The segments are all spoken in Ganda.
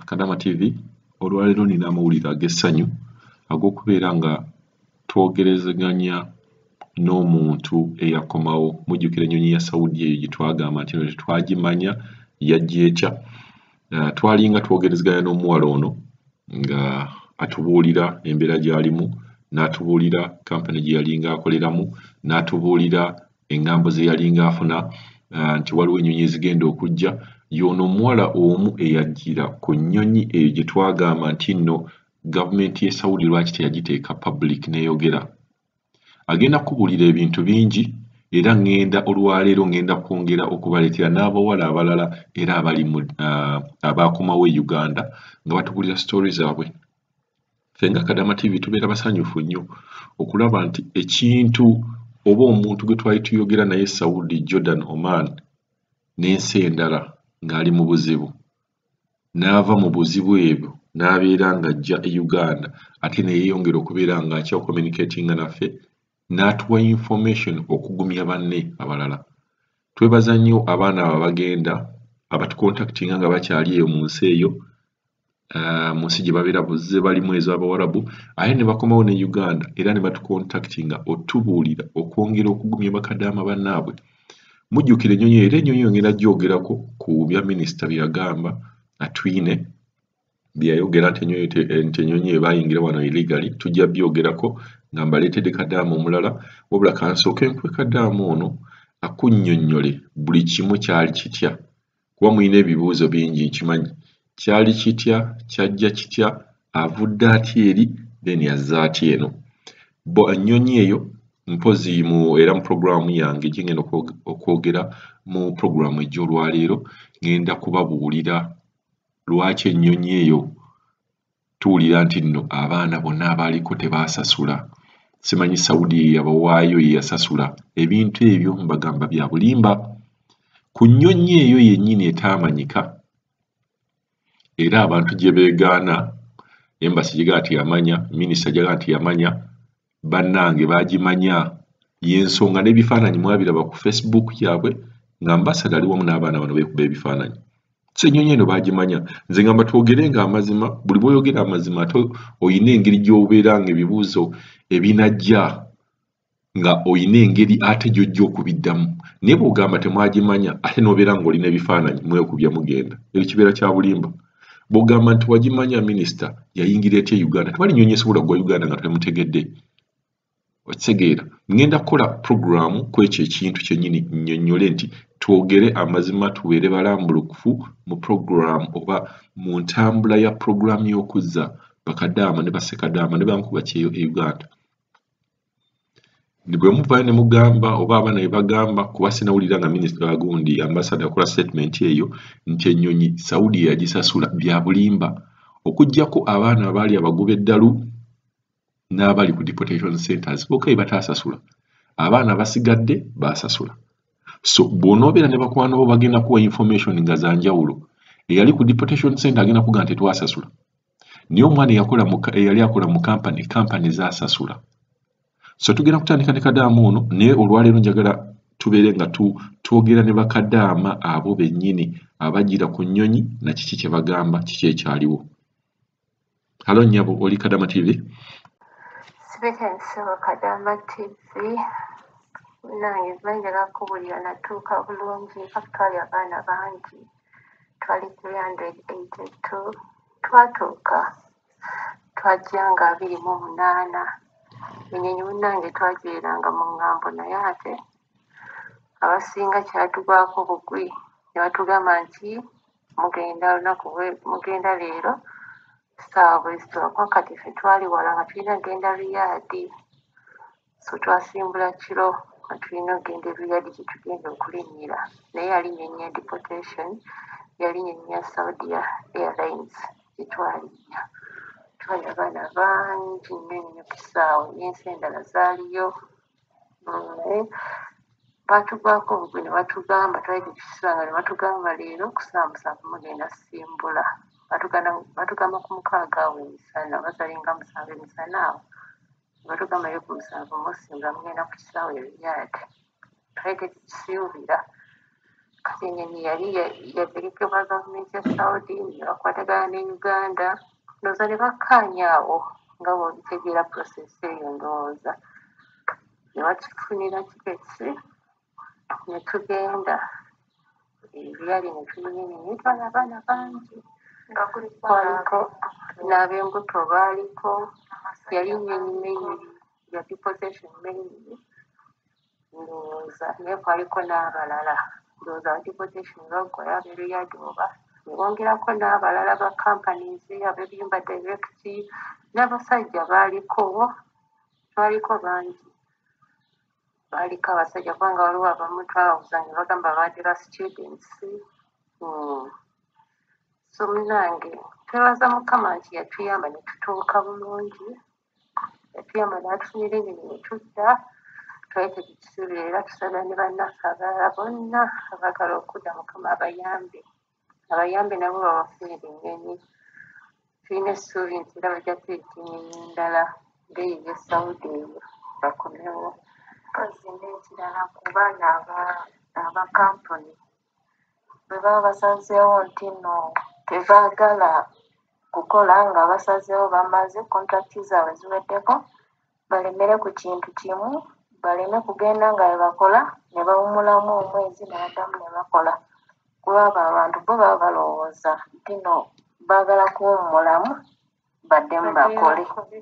Kadama TV olwaleero nina amawulire ag'essanyu ag'okubeera nga twogerezeganya n'omuntu eyakomawo. Mujjukira ennyonyi ya Saudi eyo gye twagamba nti eno tetwagimanya yajja etya. Twalinga twogerezeganya n'omuwala ono nga atubuulira embeera gy'alimu, n'atubuulira kampani gye yalinga akoleramu, n'atubuulira eŋŋambo ze yalinga afuna nti waliwo ennyonyi ezigenda okujja. Y'ono omuwala omu eyajjira ku nnyonyi eyo gye twagamba nti nno gavumenti y'e Saudi lwaki teyagiteeka public n'eyogera. Agenda kubuulira ebintu bingi era ŋŋenda olwaleero ŋŋenda kwongera okubaleetera n'abawala abalala era abali mu abaakomawo e Uganda nga batubuulira sitori zaabwe. Ffe nga Kadama TV tubeera basanyufu nnyo okulaba nti ekintu oba omuntu gwe twali tuyogera naye Saudi, Jordan, Oman n'ensi endala ng'ali mu buzibu n'ava mu buzibu ebyo n'abeera ng'ajja e Uganda ate ne yeeyongera okubeera ng'akyacommunicatinga naffe n'atuwa information okugumya banne abalala. Twebaza nnyo abaana abo abagenda abatucontactinga nga bakyali eyo mu nsi eyo, mu nsi gye babeera ze balimu ez'Abawarabu, ate ne bakomawo ne Uganda era ne batucontactinga otubuulira okwongera okugumya bakadaama bannaabwe. Mujjukira ennyonyi era ennyonyi eyo ngenda gyogerako ku bya minisita bye yagamba Atwine bye yayogera nti ennyonyi eyo baayingira wano illegally, tujja byogerako nga mbaleetedde kadaama omulala. Wabula kansooke nkuwe kadaama ono akunnyonnyole buli kimu kyali kitya, kuba mulina ebibuuzo bingi nkimanyi. Kyali kitya, kyajja kitya, avudde atya eri, then azze atya eno. Bo ennyonyi eyo mpozi mu era mu pulogulaamu yange gye ngenda okwogera mu pulogulaamu ejja olwaleero, ngenda kubabuulira lwaki ennyonyi eyo tuwulira nti nno abaana bonna abaaliko tebaasasula. Simanyi Saudi ye yabawaayo ye yasasula. Ebintu ebyo mbagamba bya bulimba. Ku nnyonyi eyo yennyini etaamanyika era abantu gye beegaana, embassy gy'egamba nti yamanya, minisita gy'agamba nti yamanya, bannange baagimanya. Y'ensonga n'ebifaananyi mwabiraba ku Facebook yaabwe nga ambassador ali wamu n'abaana bano beekuba ebifaananyi. So ennyonyi eno baagimanya. Nze ngamba twogerenga amazima, buli bw'oyogera amazima ate oyina engeri gy'obeera ng'ebibuuzo ebinajja nga oyina engeri ate gy'ojja okubiddamu. Naye bw'ogamba temwagimanya ate n'obeera ng'olina ebifaananyi mwekubya mugenda, ekyo kibeera kya bulimba. Bw'ogamba nti wagimanya minisita yayingira etya e Uganda, tewali nnyonyi esobola kugwa Uganda nga temutegedde. Okitegeera? Ngenda kukola pulogulaamu ku ekyo ekintu kyennyini nnyonnyole nti twogere amazima, tubeere balambulukufu mu pulogulaamu oba mu ntambula ya pulogulaamu y'okuzza bakadaama ne bassekadaama ne bankubakyeyo e Uganda. Bwe muvaayo ne mugamba oba abaana ne bagamba, kuba sinawulira nga minisita gundi ambassador akola statement eyo nti ennyonyi Saudi yagisasula, bya bulimba. Okuggyako abaana abaali abagoba eddalu n'abali ku deportation centers bokka be bataasasula, abaana abasigadde baasasula. So bw'onoobeera ne bakwano bo bagenda kuwa information nga za njawulo. Eyali ku deportation center agenda kugamba nti tetwasasula, naye omwana eyali akola mu kampani, kampani zaasasula. So tugenda kutandika ne kadaama ono, naye olwaleero njagala tubeere nga twogera ne bakadaama abo bennyini abajjira ku nnyonyi na kiki kye bagamba, kiki ekyaliwo. Halo nnyabo, oli Kadama TV? Sibeta nsebo Kadama TV. Nange njagala kubuulira natuuka bulungi, twali abaana bangi, twali 382, twatuuka twajja nga 28. Ennyonyi munnange twagibeeranga mu ŋŋambo, naye ate abasinga kyatugwako bugwi ne batugamba nti mugenda lunaku mugenda leero ssaawa bwe ziti, lwakuba kati ffe twali wala nga tulina kugenda Riyadh. So twasimbula kiro nga tulina okugenda e Riyadh gye tugenda okulinnyira, naye yali nnyonyi ya deportation, yali nnyonyi ya Saudi Airlines gye twalinnya. Twali abaana bangi nnyo nnyo ku kisaawe n'ensi endala zaaliyo. Naye baatugwako obugwi ne batugamba, twali tetukisanga, ne batugamba leero ku ssaawa 7 mugenda simbula. Batugamba ku 6 awo emisana, oba zalinga 7 emisana awo. Ne batugamba leero ku 7 musimbula mugenda ku kisaawe e Riyadh. Twali tetukisuubira. Kati ennyonyi yali yategekebwa gavumenti ya Saudi ne bakwatagana ne Uganda, ndowooza ne bakkaanya awo nga bw'obitegeera process eyo ndowooza. Ne batufunira tiketi ne tugenda ebyali ne tulinnya ennyonyi, twali abaana bangi, Nga kuliko kwaliko n'ab'embuto baaliko, yali nnyonyi mainly ya deportation mainly ndowooza, naye kwaliko n'abalala. Ndowooza aba deportation baggwayo ab'e Riyadh oba ne bongerako n'abalala ba companies ab'ebiyumba direct n'abasajja baaliko, twaliko bangi. Baaliko abasajja kubanga waliwo abamu twababuuza ne bagamba babadde ba students. So munnange twebaza Mukama nti yatuyamba ne tutuuka bulungi, yatuyamba n'atufunira ennyonyi ne tudda, twali tetukisuubira era tusabira ne bannaffe abalala bonna abaagala okudda Mukama abayambe, abayambe nabo babafunire ennyonyi. Tulina essuubi nti era bajja kuleeta ennyonyi endala ng'eyo ey'e Saudi eyo bakomewo. Mpozzi n'ekirala ku baana aba kampuni bwe baba basazeewo nti nno tebaagala kukola nga basazeewo bamaze contract zaabwe ziweddeko, balemere ku kintu kimu, baleme kugenda nga bwe bakola ne bawummulamu omwezi ne baddamu ne bakola. Kuba abo abantu bo baba balowooza nti nno baagala kuwummulamu baddemu Baddeyo bakole. bakole.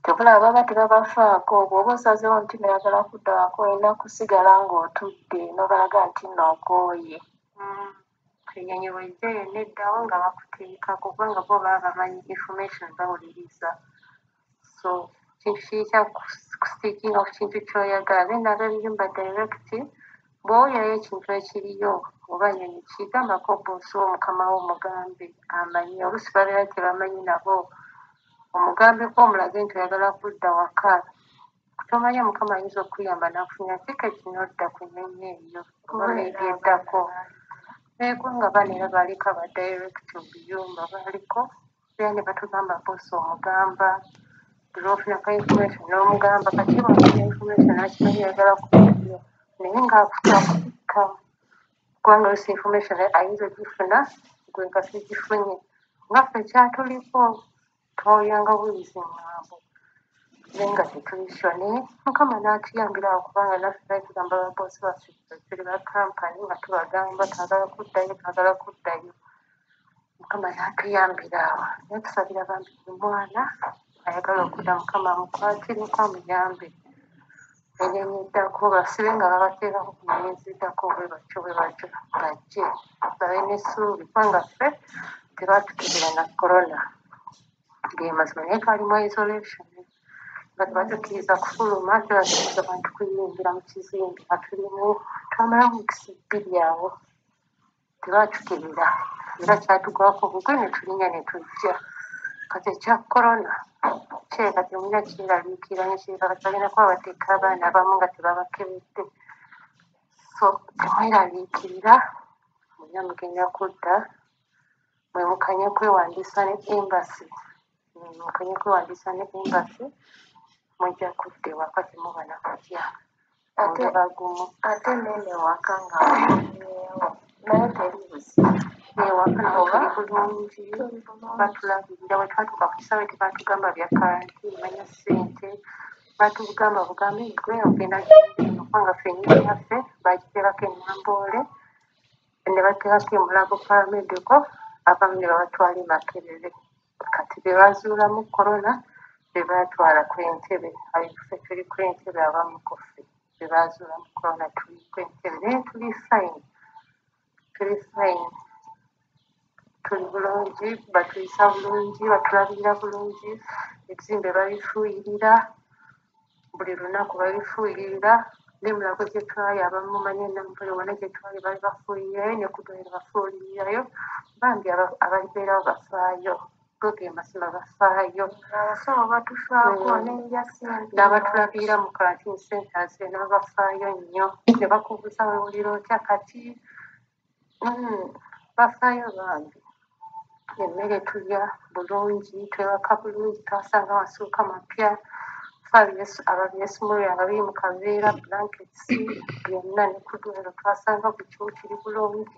Kyova olaba baba tebabafaako, bw'oba osazeewo nti nno oyagala kudda waka olina kusigala ng'otudde n'obalaga nti nno okooye. Ennyonyi bw'ejja yonna eddawo nga bakuteekako kubanga bo baba bamanyi information bawuliriza. So kintu kiri kya kustickinga ku kintu ky'oyagala. Then ab'ebiyumba direct bw'owulirayo ekintu ekiriyo oba nnyonyi ki, gambako bboosi wo mukama wo omugambe amanye. Oluusi babeera tebamanyi nabo, omugambeko omulage nti oyagala kudda waka. Tomanya Mukama ayinza okukuyamba n'akufunira tiketi n'odda ku nnyonyi eyo oba Kuba maybe era abaana eddako. baaliko. Naye kubanga abaana era baaliko aba direct mu biyumba baaliko, era ne batugamba bboosi omugamba, lw'ofuna ka information n'omugamba, kati bw'afuna information n'akimanya oyagala kuddayo naye ng'akutya kubanga oluusi information ayinza ogifuna gwe nga sigifunye. Nga ffe kyatuliko twawuliranga buwulizi ŋŋambo naye nga tetuli sure, naye Mukama n'atuyambira awo kubanga naffe twali tugamba babboosi baffe tuli ba kampani nga tubagamba twagala kuddayo, twagala kuddayo. Mukama n'atuyambira awo. Naye tusabira bambi buli mwana ayagala okudda Mukama amukwatireko amuyambe. Ennyonyi eddako basibe nga babateekako ku nnyonyi eziddako bwe batyo bwe batyo bajje babe n'essuubi kubanga ffe tebaatukebera na korona. Ge mazima naye twali mu isolation nga tebatukkiriza kufuluma, tebatukkiriza bantu kuyingira mu kizimbe nga tulimu, twamalamu weeks bbiri awo tebaatukebera era kyatugwako bugwe ne tulinnya ne tujja. Kati ekya korona kirabika temulina kyeraliikirira nnyo, kirabika kati bagenda kuba bateeka abaana abamu nga tebabakebedde. So temweraliikirira, mwenna mugenda kudda, mwe mukanye kwewandiisa ne embassy, mukanye kwewandiisa ne embassy mujja kudda ewaka temuba na kutya. Ate Mube bagumu. ate nene ewaka nga bakomyewo nayo teri buzibu. Ewaka nabo Oba tuli bulungi, tuli bulungi. batulabirira. Bwe twatuuka ku kisaawe tebaatugamba bya quarantine manya ssente, baatugamba bugambi gwe ogenda genda eno kubanga ffe ennyonyi yaffe baagiteekako e Namboole ne bateekako e Mulago paramedical, abamu ne babatwala e Makerere. Kati be bazuulamu korona be baatwala ku Entebbe, ayi ffe tuli ku Entebbe abamu ku ffe be bazuulamu korona tuli ku Entebbe naye tuli fine, tuli fine. Tuli bulungi, batuyisa bulungi, batulabirira bulungi, ebizimbe babifuuyirira, buli lunaku babifuuyirira. Ne Mulago gye twali abamu manya Namboole wonna gye twali baali bafuuyirirayo ne ku ddwaliro bafuuyirirayo. Bambi ababeerawo bafaayo, go ge mazima bafaayo. Abasawo batufaako n'ebya ssente N'abatulabirira mu quarantine centers nabo bafaayo nnyo ne bakubuuza weewulira otya kati, bafaayo bambi. Emmere tulya bulungi, twebaka bulungi, twasanga amasuuka mapya, Ababyesumulira nga biri mu kaveera, blankets byonna ne ku ddwaliro twasanga buli kimu kiri bulungi.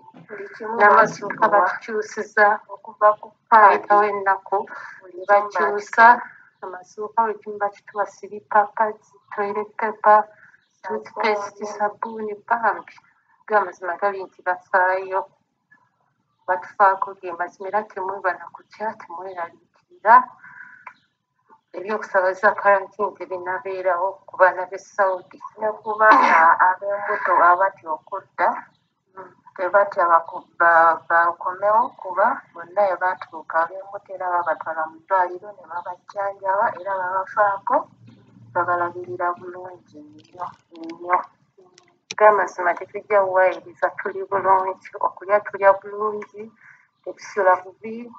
N'amasuuka batukyusiza okuva ku paayitawo ennaku bakyusa amasuuka, buli kimu bakituwa, siripa, pads, toilet paper, toothpaste, sabbuuni. Bambi gamazima gali nti bafaayo, batufaako ge mazima. Era temweba na kutya, temweraliikirira ebyokusabaza quarantine tebinabeerawo ku baana b'e Saudi. Ne ku baana ab'embuto abatya okudda, tebatya, bakomewo kuba bonna bwe batuuka ab'embuto era babatwala mu ddwaliro ne babajjanjaba era babafaako, babalabirira bulungi nnyo nnyo. Gamazima tetujja kuwayiriza, tuli bulungi, okulya tulya bulungi, tetusula bubi,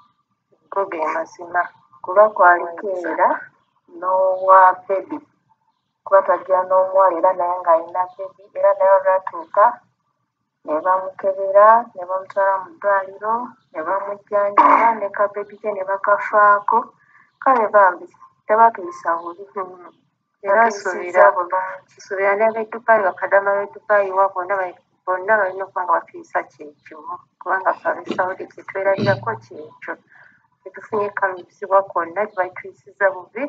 go ge mazima. Kuba kwaliko era n'owa bebi, kuba twajja n'omuwala era naye ng'alina bebi, era naye olwatuuka ne bamukebera ne bamutwala mu ddwaliro ne bamujjanjaba ne kabebi ke ne bakafaako. Kale bambi tebatuyisa bubi. Era nsuubira n'ab'e Dubai, bakadama b'e Dubai wa bonna bonna balina okuba nga batuyisa kyekimu, kubanga ffe ab'e Saudi kyetwerabirako kyekyo. Tetufunye kalubizibwa kwonna, tebatuyisiza bubi,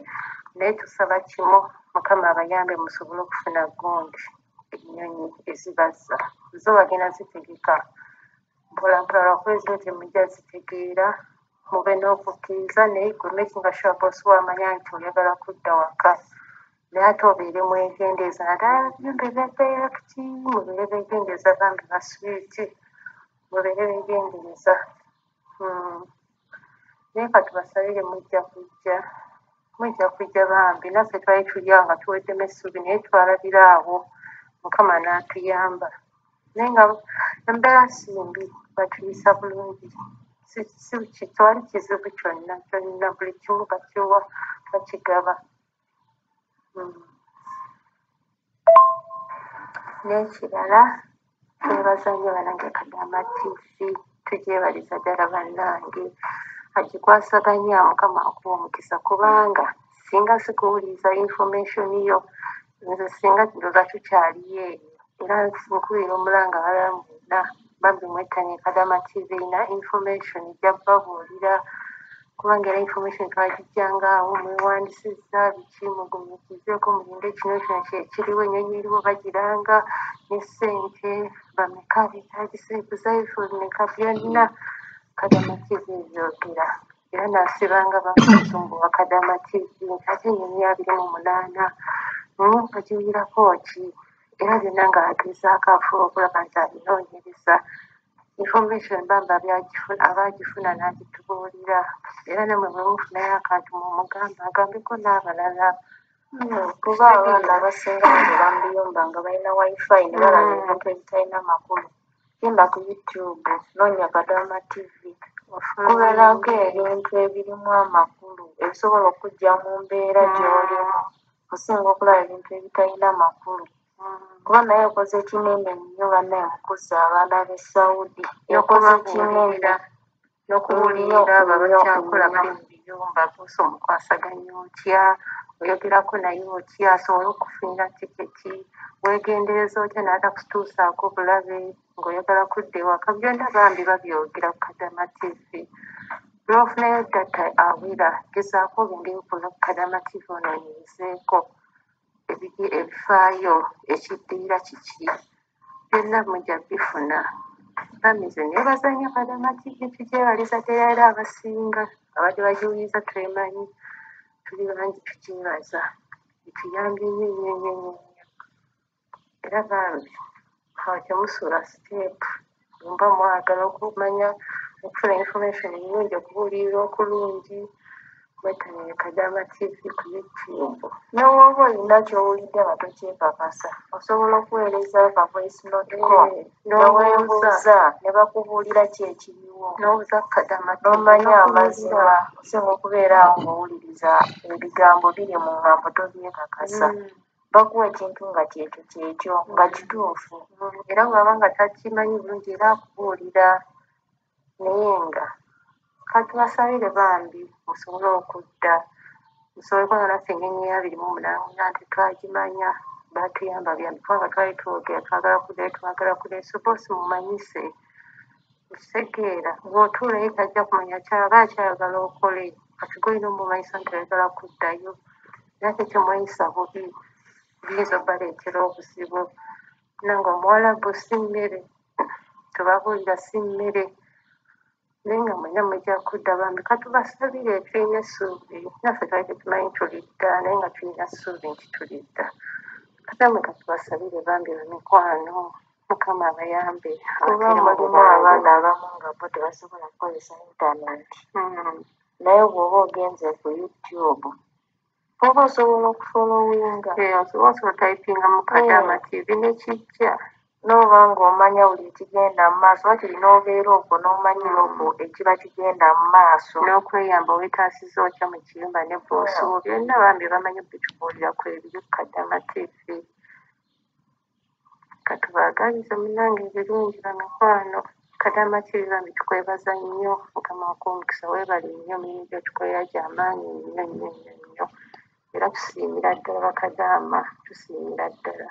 naye tusaba kimu, Mukama abayambe musobole okufuna gundi ennyonyi ezibazza. Zo bagenda zitegeka mpola mpola, lwakuba ezimu temujja zitegeera, mube n'okukkiriza, naye gwe making sure boss wamanya nti oyagala kudda waka, naye ate obeere mwegendereza, naddala ebiyumba ebya direct, mubeere beegendereza bambi baswiti, mubeere beegendereza. Naye katubasabire mujja kujja, mujja kujja bambi. Naffe twali tulya nga tuweddemu essuubi, naye twalabira awo Mukama n'atuyamba. Naye nga embeera si mbi, batuyisa bulungi, tewali kizibu kyonna kyonna, buli kimu bakiwa, bakigaba. N'ekirala twebaza nnyo bannange Kadama TV, tugyebaliza ddala bannange, agikwasaganya Mukama akuwa omukisa, kubanga singa sikuwuliriza information yo nze singa ndowooza tukyaliyo eyo. Era nkubira omulanga abalala mwenna bambi mwettanye Kadama TV erina information ejja kubabuulira, kubanga era information twagijjanga awo, mwewandisizza biki, mugumiikirizeeko mulinde kino kino kyekiriwo, ennyonyi eriwo bagiranga ne ssente bameka beetaagisa ebuzaifu bimeka, byonna Kadama TV ebyogera. Era naasibanga bamusumbuwa Kadama TV ate ennyonyi ya 28 bagiwulirako ki, era byonna ng'agezaako afuba okulaba nti abinoonyereza information bamba abaagifuna n'agitubuulira. Era nammwe bwe mufunayo akantu mumugamba agambeko n'abalala. Kuba abaana abasinga babeera mu biyumba nga balina wifi ne balaba ebintu ebitalina makulu. Genda ku YouTube noonya Kadama TV, kubeerako ebintu ebirimu amakulu ebisobola okuggya mu mbeera gy'olimu, osinga okulaba ebintu ebitalina makulu. Kuba naye ekoze kinene nnyo bannaye mu kuzza abaana b'e Saudi, ekoze kinene n'okubuulirira abo abakyakola bali mu biyumba, boosi omukwasaganya otya, oyogerako naye otya asobole okufunira tiketi, weegendereza otya n'atakutuusaako bulabe ng'oyagala kudda ewaka, byonna bambi babyogera ku Kadama TV. Lw'ofunayo data awera, gezaako ogendeyo ku Kadama TV onoonyerezeeko ebifaayo, ekiddirira kiki, byonna mujja bifuna. Bambi nze neebaza nnyo Kadama TV, tugyebaliza ddala, era abasinga abadde bagiwuliriza twemanyi, tuli bangi tukyebaza, etuyambye nnyo nnyo nnyo nnyo. Era bambi awo temusuula siteepu, bwe mwagala okumanya okufuna information ennungi, okubuulirira okulungi, mwettanire Kadama TV ku YouTube. N'owoba olina ky'owulidde nga tokyekakasa, osobola okuweerezaayo ka voice note ko n'oweebuuza ne bakubuulira ki ekiriwo, n'obuuza Kadama TV n'omanya amazima, osinga okubeera awo ng'owuliriza ebigambo biri mu ŋŋambo tobyekakasa. Bakuwa ekintu nga kyekyo kyekyo nga kituufu. Era bw'aba nga takimanyi bulungi era akubuulira, naye nga katubasabire bambi musobole okudda. Musobole kubanga naffe ennyonyi ya 28 tetwagimanya, baatuyamba buyambi kubanga twali twogera twagala kuddayo, twagala kuddayo. So boosi mumanyise, okitegeera, bw'otuula ye tajja kumanya kyaba akyayagala okole. Kati gw'olina omumanyisa nti oyagala kuddayo, era ate temweyisa bubi, biyinza obbaleetera obuzibu. Nange Omuwalabu si mmere, tubabuulira si mmere, naye nga mwenna mujja kudda bambi. Katubasabire, tulina essuubi. Naffe twali tetumanyi tulidda, naye nga tulina ssuubi nti tulidda. Kati nammwe katubasabire bambi bamikwano, Mukama abayambe, Kuba abateere mu mulimu bwangu. abaana abamu nga bo tebasobola kukozesa intaneti, naye bw'oba ogenze ku YouTube oba osobola okufolowinga. Osobola otayipinga mu Kadaama TV nekijja. N'oba ng'omanya buli ekigenda mu maaso, wakiri n'obeera okwo n'omanyira okwo ekiba kigenda mu maaso. N'okweyamba weetaasiza otya mu kiyumba ne boosi wo, byonna bambi bamanyi bitubuulira ku ebiri ku Kadaama TV. Katubaagalize munnange ebirungi bamikwano. Kadaama TV bambi tukwebaza nnyo, Mukama akuwe omukisa, weebale nnyo emirimu gy'otukolera gy'amaanyi nnyo nnyo nnyo nnyo. Era tusiimira ddala bakadaama, tusiimira ddala.